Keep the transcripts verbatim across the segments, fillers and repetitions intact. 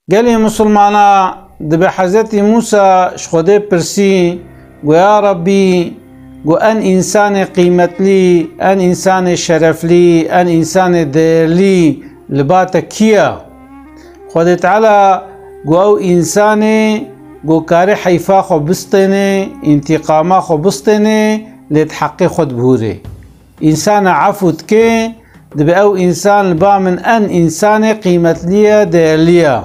Gelê Musulmana dibe Hezretî Musa ji Xwedê pirsî, got, Ya Rabbî, got, en însanê qîmetlî, en însanê şereflî, en însanê değerlî li ba te kî ye? Xwedê Teala got, ew însanê, got, karê heyfa xwe bistênê, întîqama xwe bistênê, lê di heqê xwe dibûrê. Însana efû dike, dibe ew însan li ba min en însanê qîmetlî ye, değerlî ye.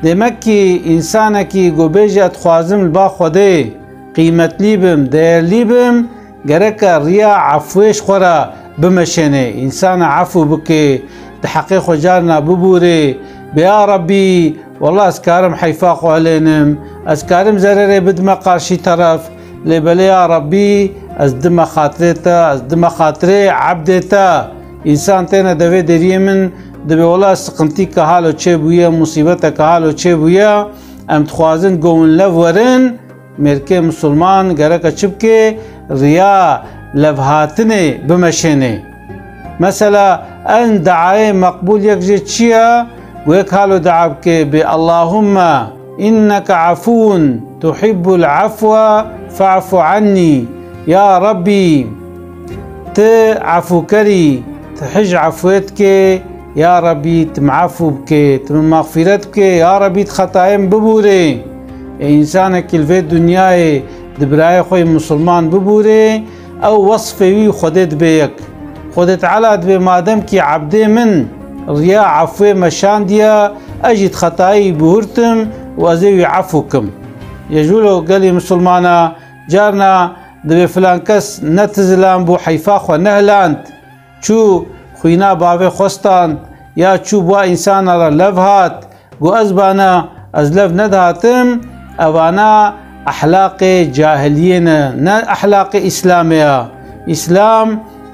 Demek kî însanekî ku bêje, ez dixwazim li ba Xwedê qîmetlî bim, değerlî bim, gereke riya efûyê ji xwe re bimeşêne. Însana efû bike, di heqê xwe carna bibûrê, bê ya Rabbî, wela ez karim heyfa xwe hilênim, ez karim zererê bidime qarşî teref, lê belê ya Rabbî, ez dime xatirê te, ez dime xatirê ebdê te. Însan têne devê deriyê min, dibê wela siqintî ke halo çêbûye, musîbete ke halo çêbûye, em dixwazin ku hûn lev werin, mêrkê misilman gereke çi bike? Riya levhatinê bimeşênê. Mesela, en diayê meqbûl yek jê çi ye? Wek halo dua bike, bê Allahumme inneke efûn tuhibbul efwe fe'fu annî. Ya Rabbî, tu efûkerî, tu hij efûyê dikê, ya Rabbî, tu min efû bikê, tu min mexfîret bikê, ya Rabbî, tu xetayê min bibûrê. Ê însanekî li vê dinyayê di birayê xwe yê misilman bibûrê, ew wesfê wî Xwedê dibe yek. Xwedê Teala dibê madem kî ebdê min riya efûyê meşandiye, ez jî di xetayê wî bihurtim û ez ê wî efû kim. Yê ji wilo gelê misilmana carna dibê filan kes ne ti zilam bû, heyfa xwe nehiland, çû xwîna bavê xwe stand ya çû bi wa însana re lev hat, got, ez bana, ez lev nedihatim, evana ehlaqê cahiliyê ne, ne ehlaqê Îslamê ya. Îslam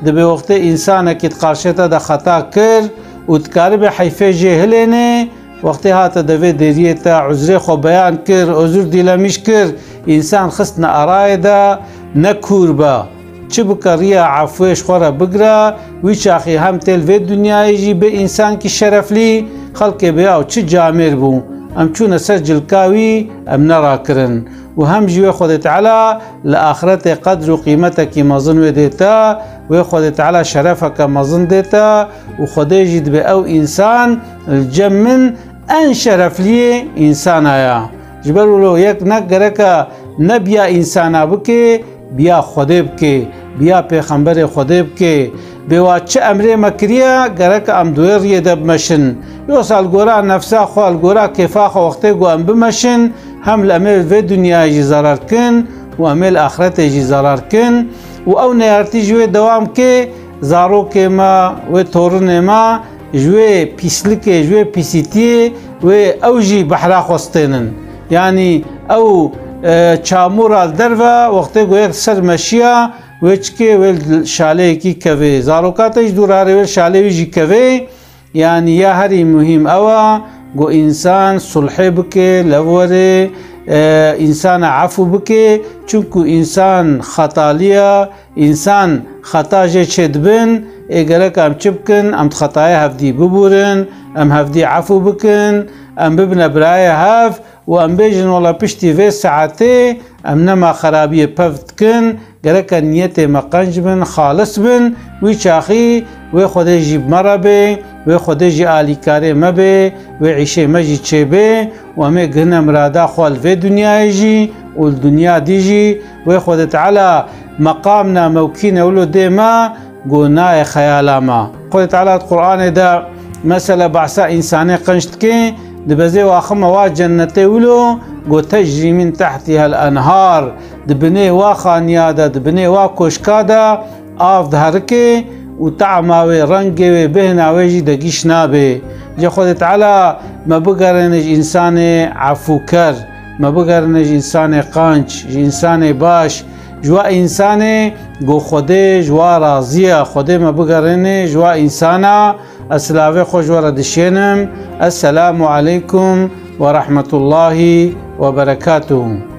dibê wextê însanekî di qarşê te de xeta kir û dikaribe heyfê jê hilênê, wextê hate devê deriyê te, uzrê xwe beyan kir, uzr dîlemîş kir, însan xistine arayê de, ne kûr be. Çi bike riya efûyê ji xwe re bigire, wî çaxî hem tê li vê dinyayê jî bê însankî şereflî, xelkê bê ew çi camêr bû. Em çûne ser cilka wî, em nerakirin. Û hem jî wê Xwedê Teala li axretê qedr û qîmetekî mezin wê dê te, wê Xwedê Teala şerefeke mezin dê te û Xwedê jî dibê ew însan li cem min en şerefliyê însana ya. Ji ber wilo yek ne gereke ne biya însana bike, biya Xwedê bike, biya pêxemberê Xwedê bike. Bê wa çi emrê me kiriye, gereke em di wê riyê de bimeşin. Yosa li gora nefsa xwe, li gora kêfa xwe wextê ku em bimeşin, hem li em ê vê dinyayê jî zerar kin û em ê li axretê jî zerar kin. Û ew neyartî ji wê dewam ke, zarokê me, wê torinê me, ji wê pîslikê, ji wê pîsîtiyê wê ew jî behra xwe stênin. Yanî ew, e, çamûra li derve wextê ku yek ser meşiya, wê çikê, wê li şaleyekî kevê. Zaroka te jî dûrarê wê li şalê wî jî kevê. Yanî ya herî muhîm ew e ku însan sulhê bike, lev were, e, însana efû bike. Çunku însan xetalî ye, Însan xeta jê çêdibin, ê gerek em çi bikin? Em di xetayê hevdî bibûrin, em hevdî efû bikin, em bibine birayê hev û em bêjin, wela piştî vê saetê em nema xerabiyê pev dikin, gereke niyetê me qenc bin, xalis bin, wî çaxî wê Xwedê jî bi me re bê, wê Xwedê jî alîkarê me bê, wê îşê me jî çêbê û em ê gihine mirada xwe li vê dinyayê jî û li dinya dî jî. Wê Xwedê Teala meqamna mewkîne wilo dê me, ku nayê xeyala me. Xwedê Teala di Qur'anê de mesela behsa însanê qenc dike, dibê ez ê axime wa cennetê wilo, ku tecrî min tehtihel enhar, di binê wa xaniya de, di binê wa koşka de av diherike û tahma wê, rengê wê, bêhna wê jî degîş nabe. Ji Xwedê Teala me bigerêne ji însanê efûker, me bigerêne ji însanê qenc, ji însanê baş, ji wa însanê ku Xwedê ji wa razî ye. Xwedê me bigerêne ji wa însana. Ez silavê xwe ji we re dişênim. Esselamu aleykum ve rahmetullahi ve berekatuhu.